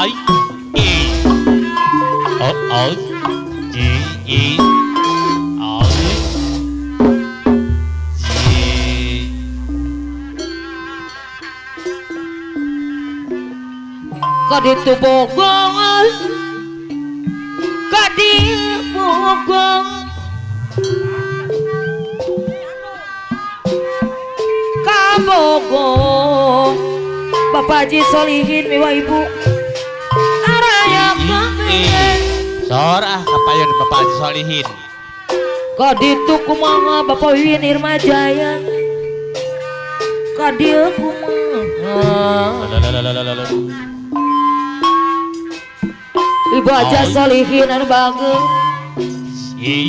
I E O O G E O G. Kaditu Bogor, kaditu Bogor, Kabogo, Bapak Haji Solihin miwa ibu araya kabeh. Sor ah kapayon Bapak Haji Solihin. Kaditu kumaha Bapak Wiwin Irma Jaya. Kadieu kumaha Ibu Haji Solihin anu bageung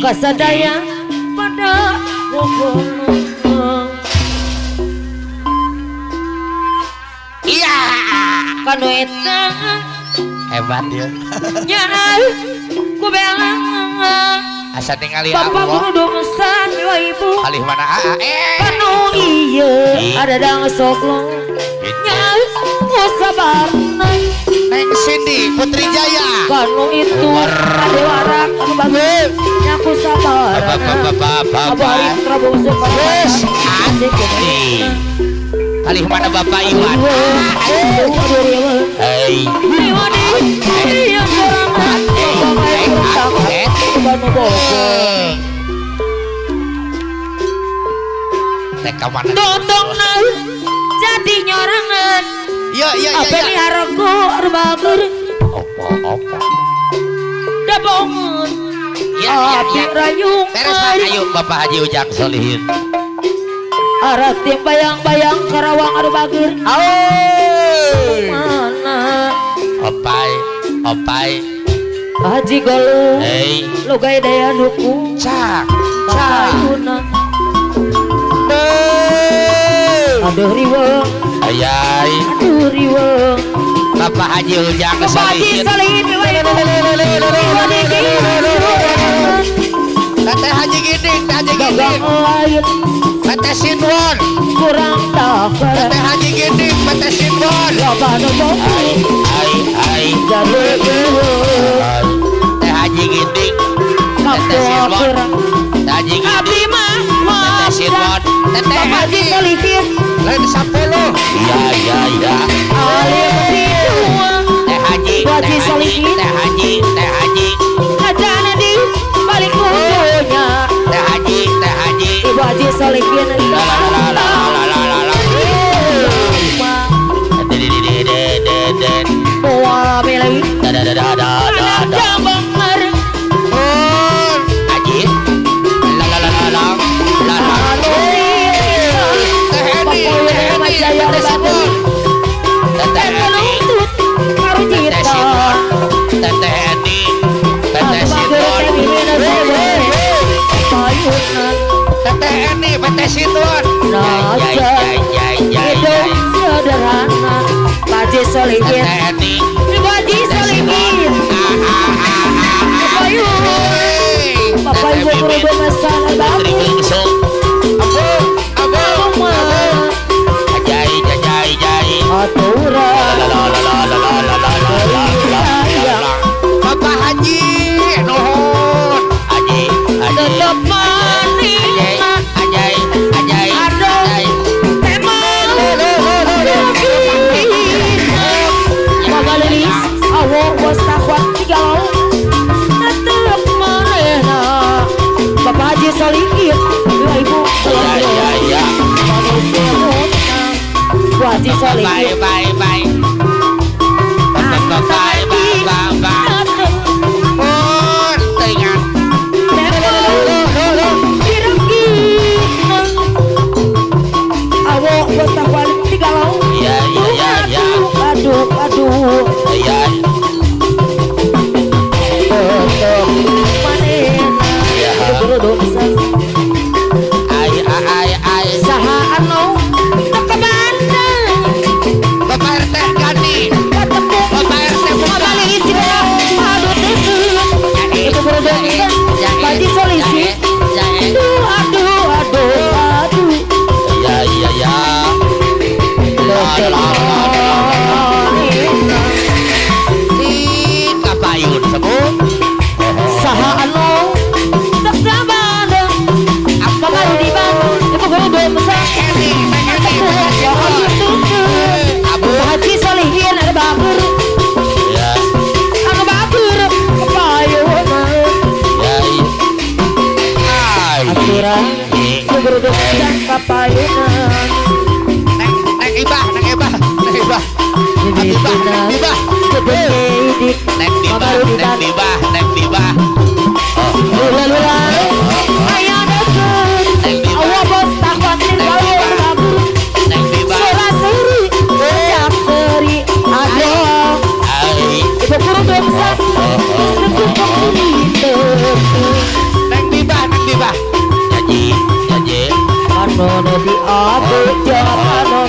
kasadaya pada Bogor. Iya. Kanu eta hebat ya. Nya ku belang. Asa ningali Bapak guru dongsan miwa ibu. Alih mana aa Kanu ieu ada dang soklong. Nya ku sabarna. Neng Cindy Putri Jaya. Kanu itu ade warak anu bagus. Nya ku sabarna. Bapak. Wes. Alih mana Bapak Iwan? Hei. Dondong jadi nyorangan. Iya iya iya. Apa ni haraku arbagur? Opo opo. Dabongun. Iya iya iya. Beres Pak, ayo Bapak Haji Ujang Solihin. Arah tim bayang-bayang Karawang aduh bager. Aoi. Mana? Opai, opai. Haji Galuh. Hey. Logai daya duku. Cak, cak. Aduh riweng. Ayai. Aduh riweng. Bapak Haji Ujang Solihin. Bapak Haji Solihin. Teteh Haji Giding, Teh Haji Giding. Teteh Sinwon. Kurang takar. Teteh Haji Giding, Teteh Sinwon. Ai ai ai. Teh Haji Giding, Teteh Sinwon. Teh Haji Giding. Teteh Sinwon. Teteh Haji Solihin. Lain 10. Iya iya iya. Teh Haji, Haji Solihin. Teh Haji, Teh Haji. Kajana di balik lucunya. Teh Haji, Teh Haji. Ibu Haji Solihin. La la la la la la la la. Wah milih. Da da da da da da. Haji. La la la la la la la. Teh Eni, Teh Eni, Teteh Sinwon. Teteh Eni, Teteh Sinwon, Teteh Eni, Teteh Sinwon. Teteh Eni, Teteh Sinwon. Hidup sederhana, Haji Solihin. Teteh Eni, Ibu Haji Solihin. Bapak Ibu, Bapak Ibu guru masalah bagus. Abu, abu, abu. Jai, jai, jai. Aturan. La la la la la la la la la. Bapak Haji, nuhun. Haji, Haji. Tetap manis. Ajai, ajai, ajai. Bapak Lilis, awak was takwat tiga tetap manehna. Bapak Haji Solihin, Ibu. Ya ya ya. Bu Haji Solihin. Bye bye bye. Bye bye bye bye. Pun teringat. Awak was takwat tiga Ya ya ya ya. Aduh aduh. Ya. Tetap manehna. Ai ai ai. Saha anu teu kabandang. Habibah, Bibah, Neng Bibah, Neng Bibah, Neng Bibah. Lula-lula, ayah deket. Awak bos takut nih kalau Neng Bibah, sura seri, jam seri, aduh. Ibu guru besar, Neng Bibah, Neng Bibah. Janji, janji. Anon di abu jalan.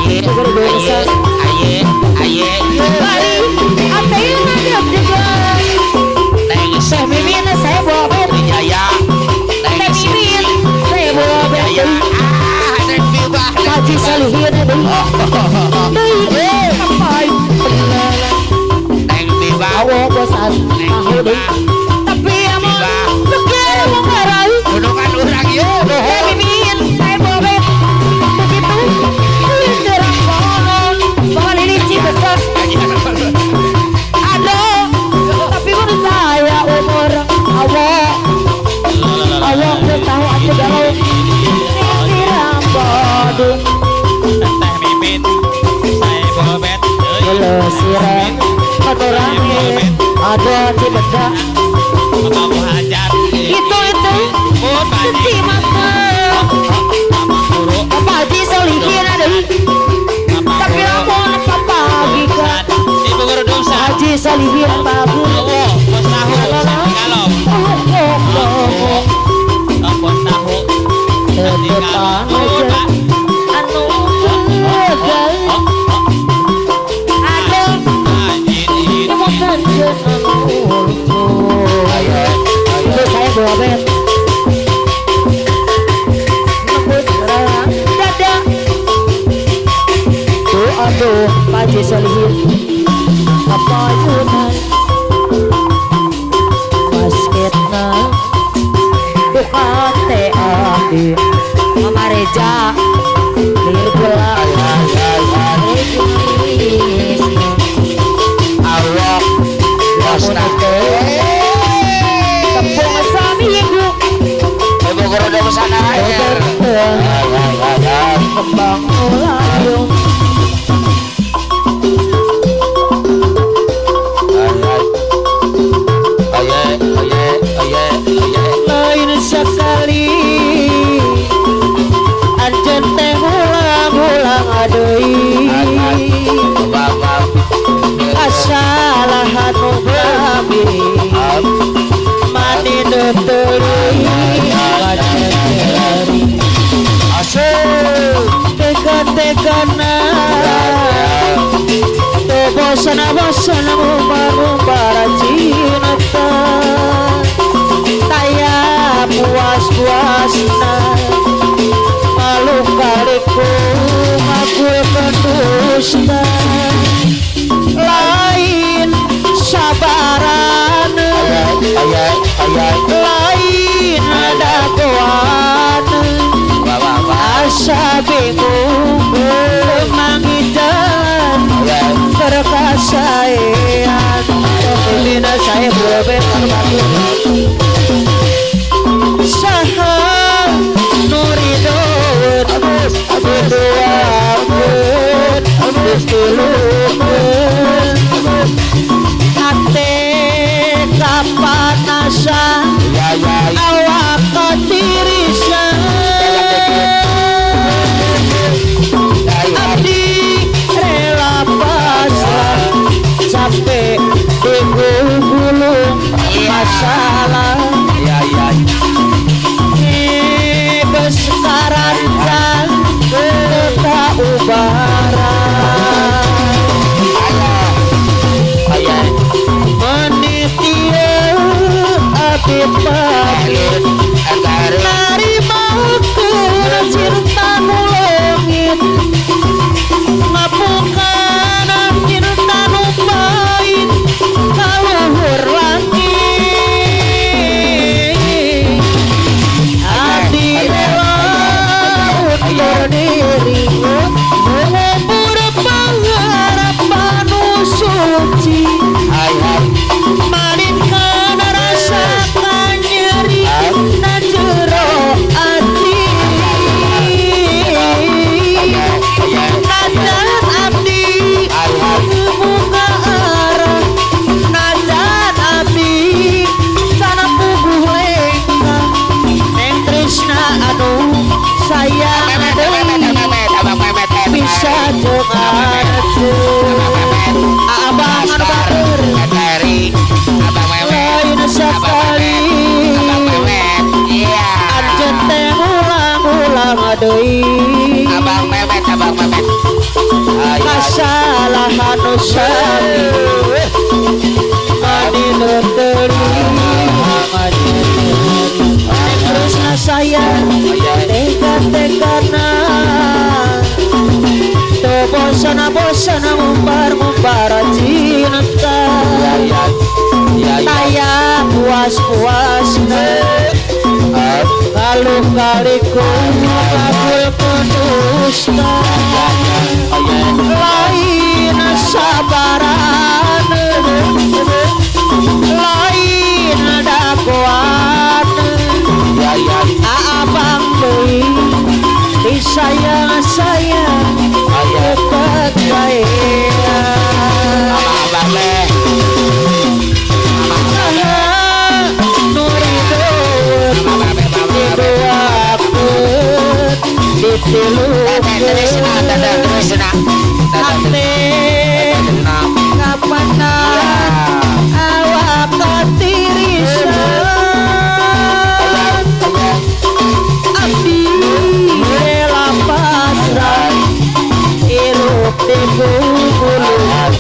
Aye, aye, aye, aye. Bari, atena dia juga. Neng Teh Mimin saya bawa bet. Jaya. Teh Mimin saya bawa bet. Ah, Neng Bibah. Haji Salihin deui. Deui sampai. Neng Bibah. Awak bosan tahu deui. Tapi amun pikir mengarai. Gunungan urang ieu. Teh Mimin saya bawa bet. Begitu serang konon. Bahkan ini Cibesar. Aduh, tapi menurut saya umur awak awak geus tahu atuh galau. Sisiram Badung. Teh Mimin saya bobet. Leuh sirang panorame. Aduh Cibesar. Bapak hajat. Itu cuci mata. Bapak Haji Solihin deui. Tapi lamun papa giga Ibu guru domsa. Haji Solihin bagus. Awo, bos tahu, kalau. Bos tahu. Tetepan aja anu gagal. Aduh, nyemotan jeung anu itu saya bawa bet. Nembus rang dada. Tuh aduh, Pak Haji Solihin kapayunan basketna bukan teh abdi Mama Reja lir bola Awak bos tahu. Tepung saminggu Ibu guru domsa air. Kembang ulayung. Lain sekali anjen teh ulang-ulang adeui kasalahan nu kami mani teuing kaceri tega-tegana teu bosan-bosan ngumbar-ngumbar cinta taya puas-puasna malu kaliku ngakul pendusta lain sabaran lain dagoan asa bingung mangidan terkasaean pimpinan saya boleh saha nuridot duakeun distilukeun hate kapanasan awak katirisan abdi rela pasrah capek digulung masalah. sami adina terus sayang teka-tekana bosana-bosana mumbar-mumbar cinta taya puas-puasna kalau kaliku kabul pedusta lain sabaran lain dakwaan abang deui disayang-sayang deket bae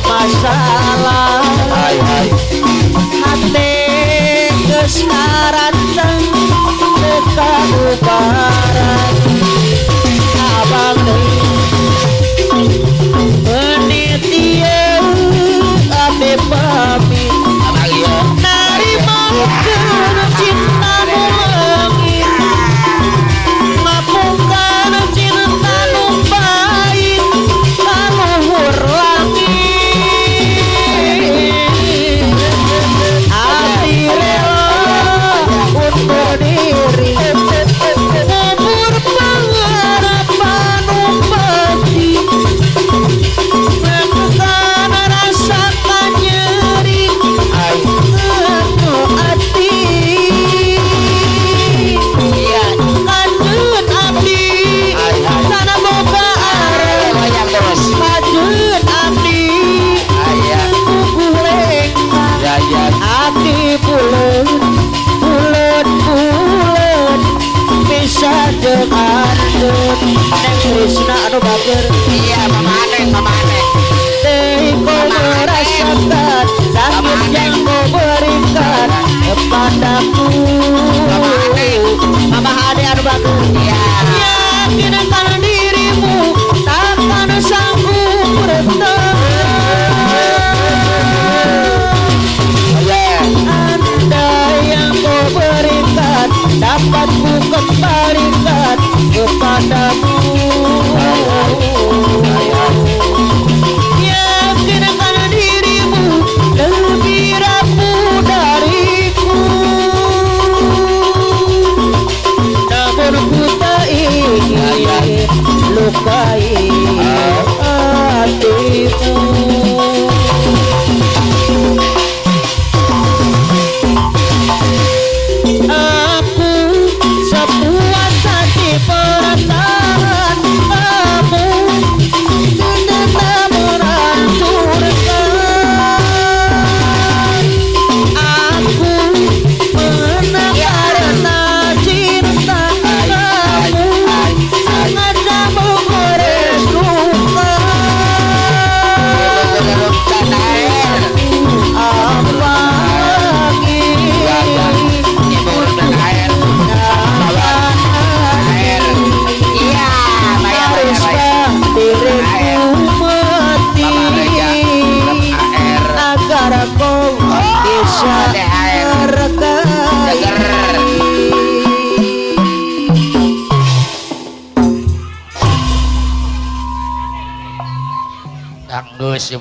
masalah hati kesaratan kekabubaran abang penitia abe pamit narima cinta nu ngapungkan cinta nu pahit kaluhur langit abdi rela undur diri ngubur pengharapan nu pasti melakukan rasa nyeri anu ati kanjut abdi sana boga arep kanjut abdi kukureng abdi buleut buleut buleut bisa jeung andeut Neng Krisna anu bager iya Mama Aneng Mama Aneng teh kau merasakan sakit yang kau berikan kepadaku Mama Ade anu bager iya yakinkan dirimu takkan sanggup bertahan andai yang kau berikan dapat ku kembalikan kepadamu yakinkan dirimu lebih rapuh dariku namun ku tak ingin lukai hatimu. Aku sepuas hati perasaan kamu tetap menghancurkan aku mengenang karena cinta kamu sengaja mengorek luka apalagi haruskah diriku mati agar kau bisa hargai. Tanggus yang